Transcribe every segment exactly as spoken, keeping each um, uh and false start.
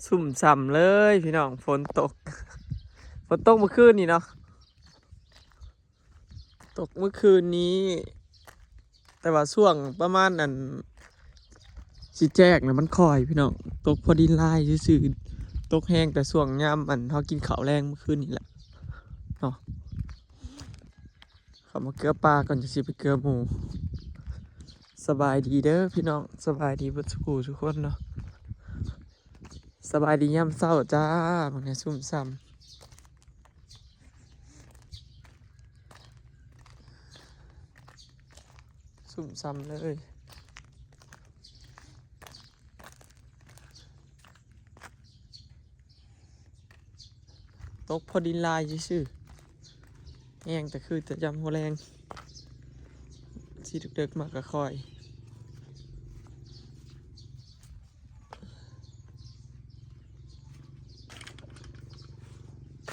ซุ่มซ่ำเลยพี่น้อง ฝนตก ฝนตกเมื่อคืนนี้เนาะ ตกเมื่อคืนนี้ แต่ว่าช่วงประมาณอันสิแจ้งนะมันค่อยพี่น้อง ตกพอดินลายซื่อๆ ตกแฮงแต่ช่วงยามอันเฮากินข้าวแลงเมื่อคืนนี้แหละเนาะ เข้ามาเกลือปลาก่อนจะสิไปเกลือหมู สบายดีเด้อพี่น้อง สบายดีเบิดสุขทุกคนเนาะ สบายดียามเช้าจ้า มันเนี่ยซุ่มซ่ำ ซุ่มซ่ำเลย ตกพอดินลายซื่อๆ แฮงแต่คือแต่ยามหัวแลง สิเดิกๆ มากะค่อย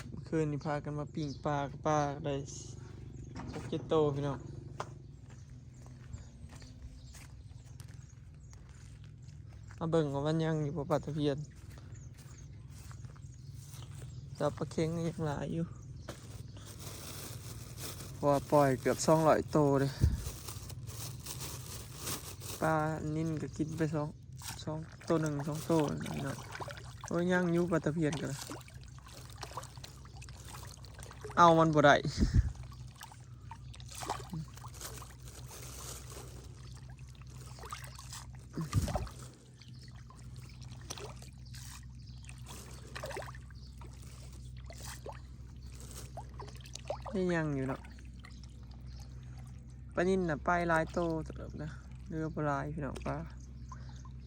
เมื่อคืนนี้พากันมาปิ้งปลากับปลาได้หกเจ็ดโตพี่น้อง มาเบิ่งว่ามันยังอยู่บ่ปลาตะเพียน จับปลาเค็งก็ยังหลายอยู่ เพราะว่าปล่อยเกือบสองร้อยโตเลย ปลานิลก็กินไปสอง สองโตหนึ่ง สองโตนี่เนาะ โอ้ย ยังอยู่ปลาตะเพียนก็เลย เอามันบ่ได้ นี่ยังอยู่เนาะ ปลานิลน่ะไปหลายโตเติบนะ เหลือบ่หลายพี่น้องปลา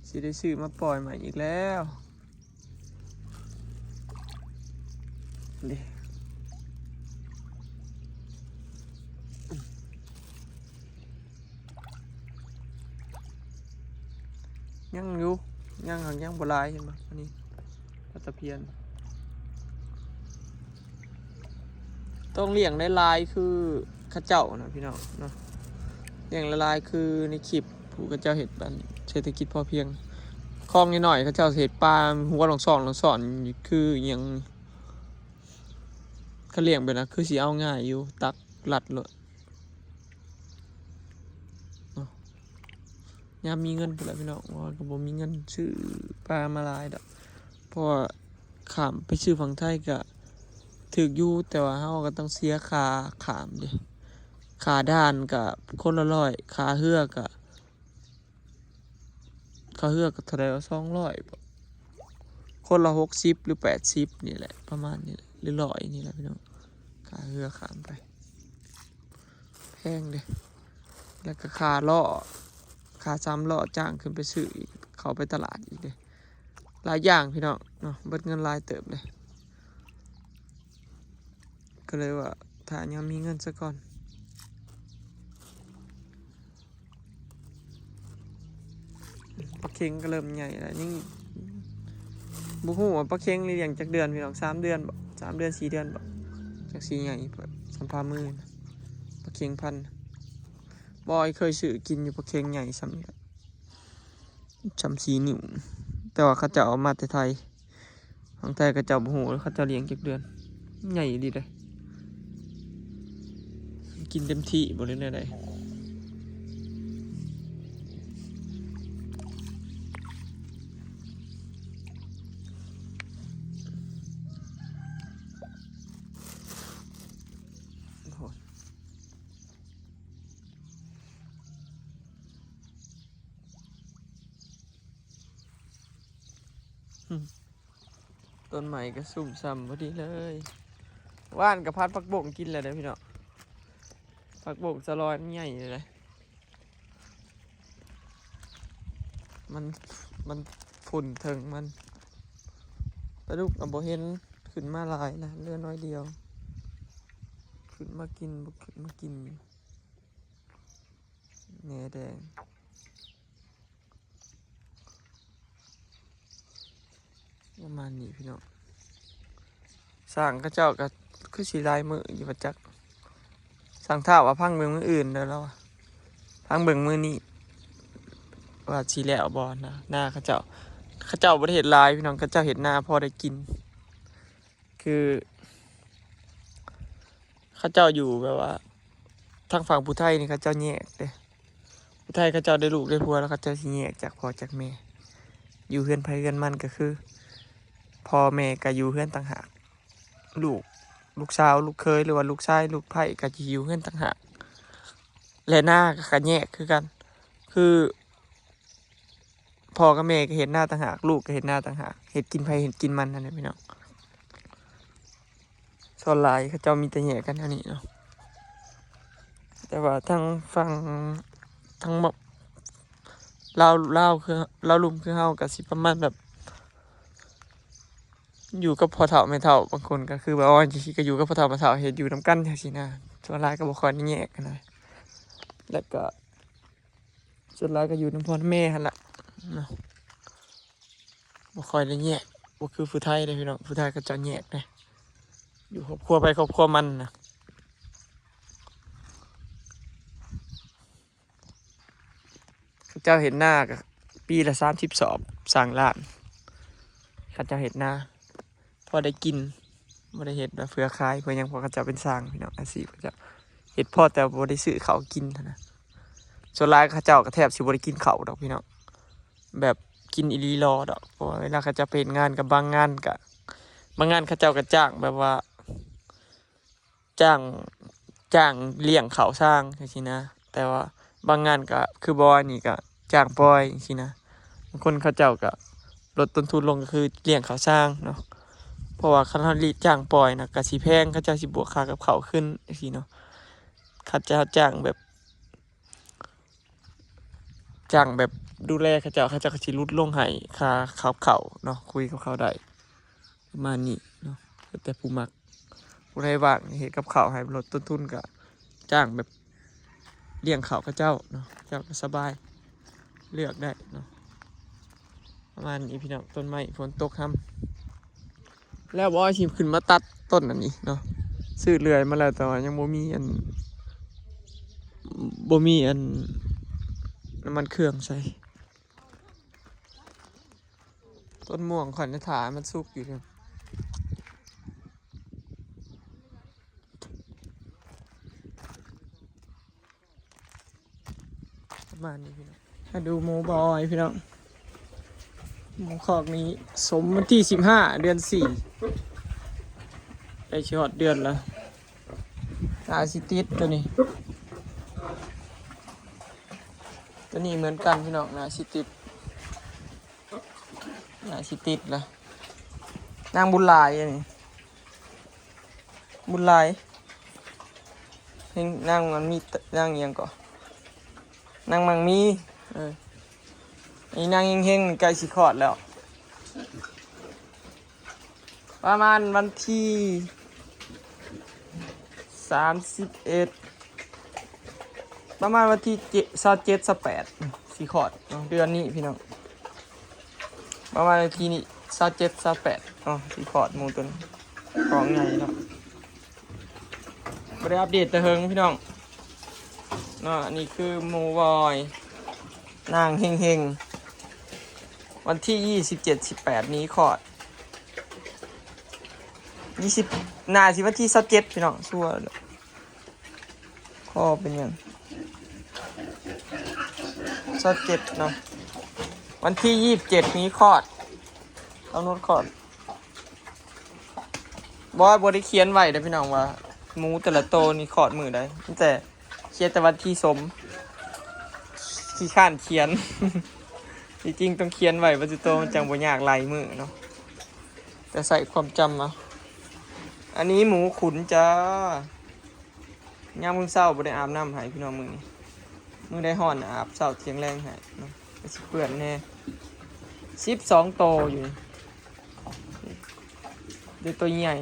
สิได้ซื้อมาปล่อยใหม่อีกแล้ว นี่ ยังอยู่ ยังหักยังบ่หลาย เห็นบ่ อันนี้ปลาตะเพียน ต้องเลี้ยงได้หลายคือเขาเจ้านะพี่น้องเนาะ เลี้ยงหลายๆคือในคลิปผู้เขาเจ้าเฮ็ดอันเศรษฐกิจพอเพียง คลองน้อยๆเขาเจ้าเฮ็ดปลาหัวหลองซ่อนหลองซ่อน คือหยัง เขาเลี้ยงไปนะ คือสิเอาง่ายอยู่ ตักลัดโลดเนาะ ยามมีเงินพู้นแหละพี่น้อง ว่าก็บ่มีเงินซื้อปลามาหลายดอก เพราะว่าข้ามไปซื้อฝั่งไทยก็ถืกอยู่ แต่ว่าเฮาก็ต้องเสียค่าข้ามเด้ ค่าด่านก็คนละร้อย ค่าเฮือก็ ค่าเฮือก็เท่าใดวะ สองร้อยบ่ คนละหกสิบหรือแปดสิบนี่แหละ ประมาณนี้แหละ หรือร้อยนี่แหละพี่น้อง ค่าเฮือข้ามไป แพงเด้ แล้วก็ค่าเลาะ ค่าสามล้อจ้างขึ้นไปซื้ออีก เข้าไปตลาดอีกเด้ หลายอย่างพี่น้องเนาะ เบิดเงินหลายเติบเลย ก็เลยว่าถ้ายังมีเงินซะก่อน ปลาเค็งก็เริ่มใหญ่แล้ว ยังบ่ฮู้ว่าปลาเค็งนี่เลี้ยงจักเดือนพี่น้อง สามเดือนบ่ สามเดือน สี่เดือนบ่ จักสิใหญ่ส่ำฝ่ามือนะ ปลาเค็งพันธุ์ บ่อยเคยซื้อกินอยู่ ปลาเค็งใหญ่ส่ำนี้ ส่ำสี่นิ้ว แต่ว่าเขาเจ้าเอามาแต่ไทย ของไทยเขาเจ้าบ่ฮู้ว่าเขาเจ้าเลี้ยงจักเดือน ใหญ่ดีเด้ กินเต็มที่บ่ หรือแนวใด โอ้โห อืม ต้นไม้ก็ซุ่มซ่ำพอดีเลย ว่านก็ผัดผักบงกินแล้วเด้อพี่น้อง ผักบงสะลอยมันใหญ่เลยนะ มัน มันฝุ่นเถิงมัน ปลาดุกก็บ่เห็นขึ้นมาหลายนะ เหลือน้อยเดียว ขึ้นมากิน บ่ขึ้นมากิน แหนแดง ประมาณนี้พี่น้อง สร้างเขาเจ้าก็คือสิหลายมื้ออยู่บ่จัก สร้างท้าวว่าพังเบิ่งมื้ออื่นเด้อ แล้วว่าพังเบิ่งมื้อนี้ ว่าสิแล้วบ่นะ นาเขาเจ้า เขาเจ้าบ่ได้เฮ็ดหลายพี่น้อง เขาเจ้าเฮ็ดนาพอได้กิน คือ เขาเจ้าอยู่แบบว่า ทางฝั่งผู้ไทยนี่เขาเจ้าแยกเด้ ผู้ไทยเขาเจ้าได้ลูกได้ผัวแล้วเขาเจ้าสิแยกจากพ่อจากแม่ อยู่เฮือนไผเฮือนมันก็คือ พ่อแม่ก็อยู่เฮือนต่างหาก ลูก ลูกสาว ลูกเขย หรือว่าลูกชาย ลูกใผก็สิอยู่เฮือนต่างหาก และนาก็แยกคือกัน คือ พ่อกับแม่ก็เฮ็ดนาต่างหาก ลูกก็เฮ็ดนาต่างหาก เฮ็ดกินไผเฮ็ดกินมันนั่นแหละพี่น้อง ส่วนหลายเขาเจ้ามีแต่แยกกันแนวนี้เนาะ แต่ว่าทางฝั่ง ทางแบบ ลาว ลาวคือ ลาวลุ่มคือเฮาก็สิประมาณแบบ อยู่กับพ่อเฒ่าแม่เฒ่า บางคนก็คือแบบว่าจั่งซี้ ก็อยู่กับพ่อเฒ่าแม่เฒ่า เฮ็ดอยู่นำกันจั่งซี้นะ ส่วนหลายก็บ่ค่อยได้แยกกันนะ แล้วก็ ส่วนหลายก็อยู่นำพ่อนำแม่หั่นล่ะเนาะ บ่ค่อยได้แยก บ่คือผู้ไทยเด้พี่น้อง ผู้ไทยเขาเจ้าแยกเด้ อยู่ครอบครัวไผครอบครัวมันนะ เขาเจ้าเฮ็ดนาก็ปีละสามสิบสอบ สร้างล้าน เขาเจ้าเฮ็ดนา พอได้กิน บ่ได้เฮ็ดว่าเพื่อขายเพื่อหยัง เพราะเขาเจ้าเป็นช่างพี่น้อง อาชีพเขาเจ้า เฮ็ดพอแต่บ่ได้ซื้อข้าวกินหั้นนะ ส่วนหลายเขาเจ้าก็แทบสิบ่ได้กินข้าวดอกพี่น้อง แบบกินอีหลีหลอดอก เพราะว่าเวลาเขาเจ้าไปเฮ็ดงาน กับบางงานก็ บางงานเขาเจ้าก็จ้างแบบว่า จ้าง จ้างเลี้ยงข้าวช่างจั่งซี้นะ แต่ว่าบางงานก็ คือบ่อนนี่ก็จ้างปล่อยจั่งซี้นะ บางคนเขาเจ้าก็ลดต้นทุนลงก็คือเลี้ยงข้าวช่างเนาะ เพราะว่าคันเฮาจ้างปล่อยนะก็สิแพง เขาเจ้าสิบวกค่ากับข้าวขึ้นจั่งซี้เนาะ เขาเจ้าจ้างแบบ จ้างแบบดูแลเขาเจ้า เขาเจ้าก็สิลดลงให้ค่ากับข้าวเนาะ คุยกับเขาได้ ประมาณนี้เนาะ แล้วแต่ผู้มัก ผู้ใดว่างเฮ็ดกับข้าวให้ลดต้นทุนก็จ้างแบบเลี้ยงข้าวเขาเจ้าเนาะ เจ้าก็สบาย เลือกได้เนาะ ประมาณนี้พี่น้อง ต้นไม้ฝนตกค่ำ แล้วบ่สิขึ้นมาตัดต้นอันนี้เนาะ ซื้อเลื่อยมาแล้ว แต่ว่ายังบ่มีอัน บ่มีอัน น้ำมันเครื่องใส่ ต้นม่วงข้อยนะ ถ่ามันสุกอยู่เด้อ ประมาณนี้พี่น้อง มาดูหมูบอยพี่น้อง หมูคอกนี้สมวันที่สิบห้า เดือนสี่ ใกล้สิฮอดเดือนแล้ว หน้าสิติดตัวนี้ ตัวนี้เหมือนกันพี่น้อง หน้าสิติด หน้าสิติดแล้ว นางบุญหลายอันนี้ บุญหลาย เฮง นางมันมี นางอิหยังก่อ นางมังมี เออ อันนี้นางเฮงๆ ใกล้สิคลอดแล้ว ประมาณวันที่สามสิบเอ็ด ประมาณวันที่เจ็ด ซาวเจ็ด ซาวแปด สิคลอดเนาะ เดือนนี้พี่น้อง ประมาณวันที่นี้ ซาวเจ็ด ซาวแปด เนาะ สิคลอดหมูตัวนี้ ของใหญ่เนาะ บ่ได้อัปเดตแต่เฮิงพี่น้อง เนาะ อันนี้คือหมูบอย นางเฮงๆ วันที่ยี่สิบเจ็ด สิบแปด นี้คลอด ยี่สิบ น่าสิวันที่ซาวเจ็ด พี่น้อง ชัวร์เลย คอเป็นหยัง ซาวเจ็ด เนาะ วันที่ยี่สิบเจ็ด นี้คลอด กำหนดคลอด บ่ บ่ได้เขียนไว้เด้อพี่น้องว่า หมูแต่ละโตนี่คลอดมื้อใด มีแต่เขียนแต่วันที่สม ขี้คร้านเขียน จริงๆต้องเขียนไว้ว่าสิโต มันจั่งบ่ยากหลายมื้อเนาะ แต่ใส่ความจำเอา อันนี้หมูขุนจ้า ยามมื้อเช้าบ่ได้อาบน้ำให้พี่น้องมื้อนี้ มื้อใดฮ้อนอาบเช้าเที่ยงแลงให้เนาะ ก็สิเปื้อนแน่ สิบสองโตอยู่นี่ เดี๋ยวตัวใหญ่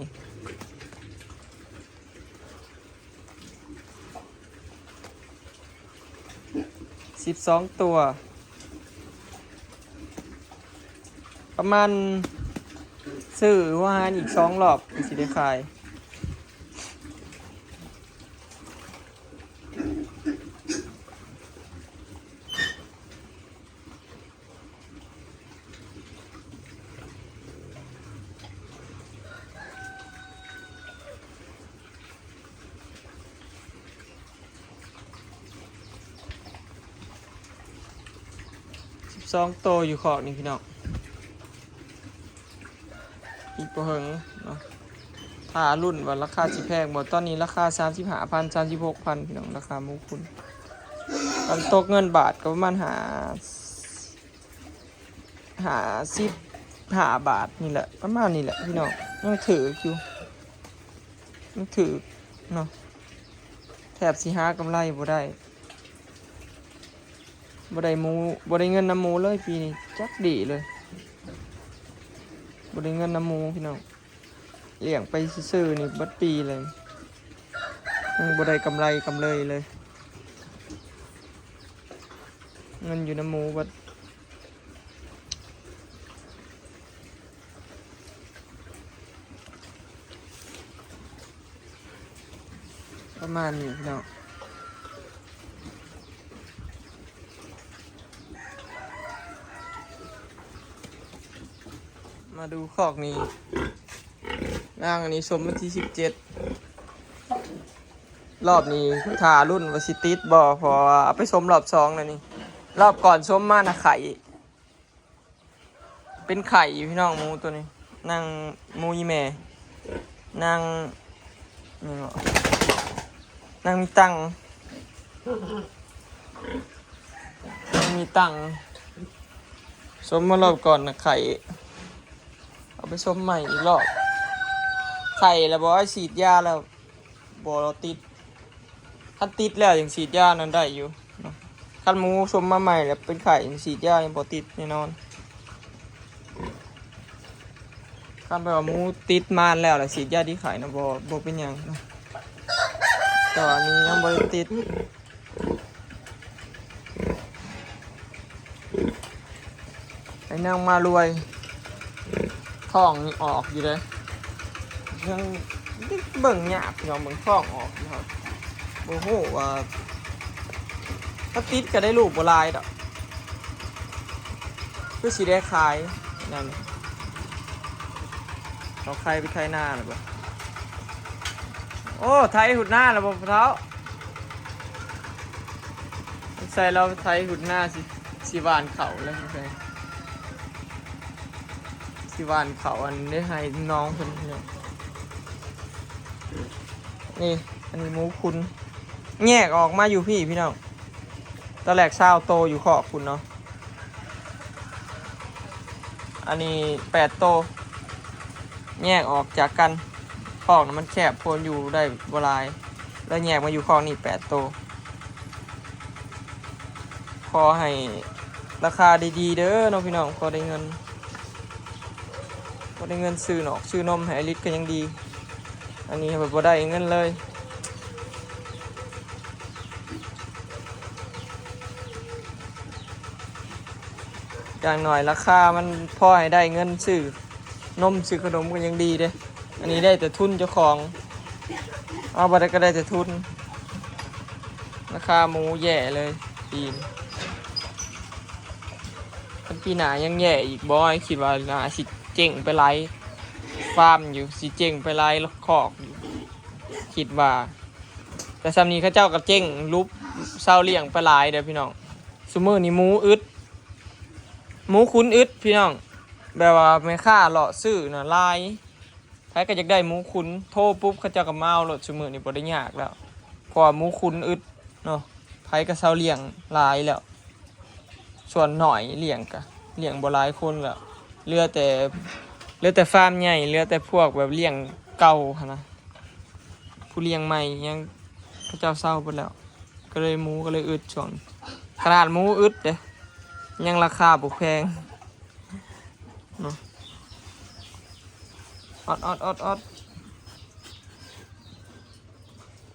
สิบสองตัว ประมาณ ซื้อหัวอาหารอีกสองรอบก็สิได้ขาย สองโตอยู่คอกนี่พี่น้อง อีกบ่เฮิงเนาะ ถ้ารุ่นว่าราคาสิแพงบ่ ตอนนี้ราคาสามสิบห้าพัน สามสิบหกพันพี่น้อง ราคาหมูคุณ ตอนตกเงินบาทก็ประมาณห้า ห้าสิบห้าบาทนี่แหละ ประมาณนี้แหละพี่น้อง ยังถืกอยู่ ยังถืกเนาะ แทบสิหากำไรบ่ได้ บ่ได้หมู บ่ได้เงินนำหมูเลยปีนี้ จักดีเลย บ่ได้เงินนำหมูพี่น้อง เลี้ยงไปซื่อๆนี่เบิดปีเลย ยังบ่ได้กำไรกำเลยเลย เงินอยู่นำหมูเบิด ประมาณนี้พี่น้อง มาดูคอกนี้ นางอันนี้สมวันที่สิบเจ็ด รอบนี้ถ้ารุ่นว่าสิติดบ่ เพราะว่าเอาไปสมรอบสองแล้วนี่ รอบก่อนสมมานะไข่ เป็นไข่อยู่พี่น้อง หมูตัวนี้ นางหมูอีแม่ นาง นี่บ่ นางมีตังค์ นางมีตังค์ สมมารอบก่อนนะไข่ เอาไปสมใหม่อีกรอบ ไข่แล้วบ่ให้ฉีดยาแล้ว บ่ติด คันติดแล้วยังฉีดยานั้นได้อยู่เนาะ คันหมูสมมาใหม่แล้วเป็นไข่ยังฉีดยายังบ่ติดแน่นอน คันแบบว่าหมูติดมานแล้วล่ะฉีดยาดีไข่นะ บ่ บ่เป็นหยังเนาะ แต่ว่าอันนี้ยังบ่ได้ติด ไอ้นางมารวย ท้องนี่ออกอยู่เลย ยังเบิ่งยากพี่น้อง เบิ่งท้องออกอยู่ครับ บ่ฮู้ว่า ถ้าติดก็ได้ลูกบ่หลายดอก คือสิได้ขายนั่น เขาใครไปไถนาหรือเปล่า โอ้ ไถหุดนาหรือเปล่าพ่อเฒ่า ใส่เราไถหุดนาสิ สิหว่านเขาแล้ว สิหว่านเขาอันได้ให้น้องเพิ่นเนี่ย นี่ อันนี้หมูคุณ แยกออกมาอยู่พี่พี่น้อง ตอนแรกซาวโตอยู่คอกคุณเนาะ อันนี้แปดโต แยกออกจากกัน คอกน่ะมันแคบ คนอยู่ได้บ่หลาย แล้วแยกมาอยู่คอกนี่แปดโต ขอให้ราคาดีๆเด้อเนาะพี่น้อง ขอได้เงิน ขอได้เงินซื้อหนอกซื้อนมให้อลิสก็ยังดี อันนี้แบบบ่ได้เงินเลย อย่างน้อยราคามันพอให้ได้เงินซื้อนมซื้อขนมก็ยังดีเด้ อันนี้ได้แต่ทุนเจ้าของ เอาบ่ได้ก็ได้แต่ทุน ราคาหมูแย่เลยปีน คันปีหน้ายังแย่อีกบ่ คิดว่าน่าสิเจ๊งไปหลายฟาร์มอยู่ สิเจ๊งไปหลายคอกอยู่ คิดว่า แต่ส่ำนี้เขาเจ้าก็เจ๊งลุบเซาเลี้ยงไปหลายเด้อพี่น้อง ซุมื้อนี้หมูอึด หมูขุนอึดพี่น้อง แบบว่าแม่ค้าเลาะซื้อน่ะหลาย ไผก็อยากได้หมูขุน โทรปุ๊บเขาเจ้าก็มาเอาโลด ซุมื้อนี้บ่ได้ยากแล้ว เพราะว่าหมูขุนอึดเนาะ ไผก็เซาเลี้ยงหลายแล้ว ส่วนน้อยเลี้ยงก็เลี้ยงบ่หลายคนแล้ว เหลือแต่ เหลือแต่ฟาร์มใหญ่ เหลือแต่พวกแบบเลี้ยงเก่าหั้นนะ ผู้เลี้ยงใหม่ยังเขาเจ้าเซาเบิดแล้ว ก็เลยหมูก็เลยอึดช่วง ขนาดหมูอึดเด้ ยังราคาบ่แพงเนาะ ออดออดออดออด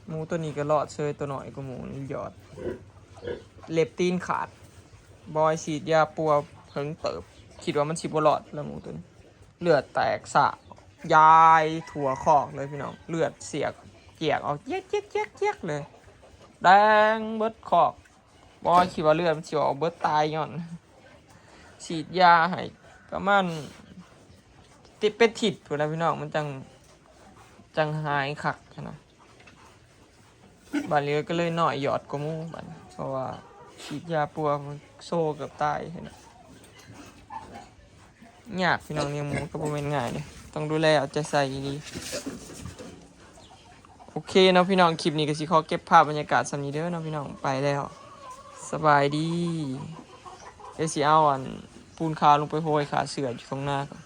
หมูตัวนี้ก็รอดเซย ตัวน้อยกว่าหมูนี่หยอด เล็บตีนขาด บอยฉีดยาปัวเผิงเติบ คิดว่ามันสิบ่รอดแล้วหมูตัวนี้ เลือดแตกสะยายทั่วคอกเลยพี่น้อง เลือดเสียกเจียกออกเจี๊ยกเจี๊ยกเจี๊ยกเจี๊ยกเลย แดงเบิดคอก บอยคิดว่าเลือดมันสิออกเบิดตายย้อน ฉีดยาให้ประมาณ ติดเป็นทิศพู้นแหละพี่น้อง มันจัง จังหายคักหั้นนะ บัดนี้ก็เลยน้อยหยอดกว่าหมู่บัดนี้ เพราะว่าฉีดยาปัวมันโซ่เกือบตายหั้นนะ ยากพี่น้อง เลี้ยงหมูก็บ่แม่นง่ายเด้ ต้องดูแลเอาใจใส่ดี โอเคเนาะพี่น้อง คลิปนี้ก็สิขอเก็บภาพบรรยากาศส่ำนี้เด้อเนาะพี่น้อง ไปแล้ว สบายดี เดี๋ยวสิเอาอันปูนขาวลงไปโฮยขาเสื้ออยู่ตรงหน้าก่อน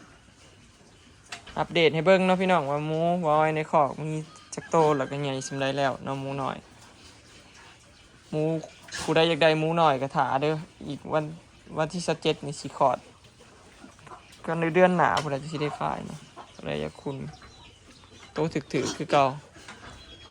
อัปเดตให้เบิ่งเนาะพี่น้อง ว่าหมูว่าอ้อยในคอกมีจักโต แล้วก็ใหญ่ส่ำใดแล้วเนาะ หมูน้อย หมู ผู้ใดอยากได้หมูน้อยก็ถ่าเด้อ อีกวัน วันที่ซาวเจ็ดนี่สิคลอด ก็ในเดือนหน้าพุ้นแหละสิได้ขายเนาะ ผู้ใดอยากคุณ โตถืกๆคือเก่า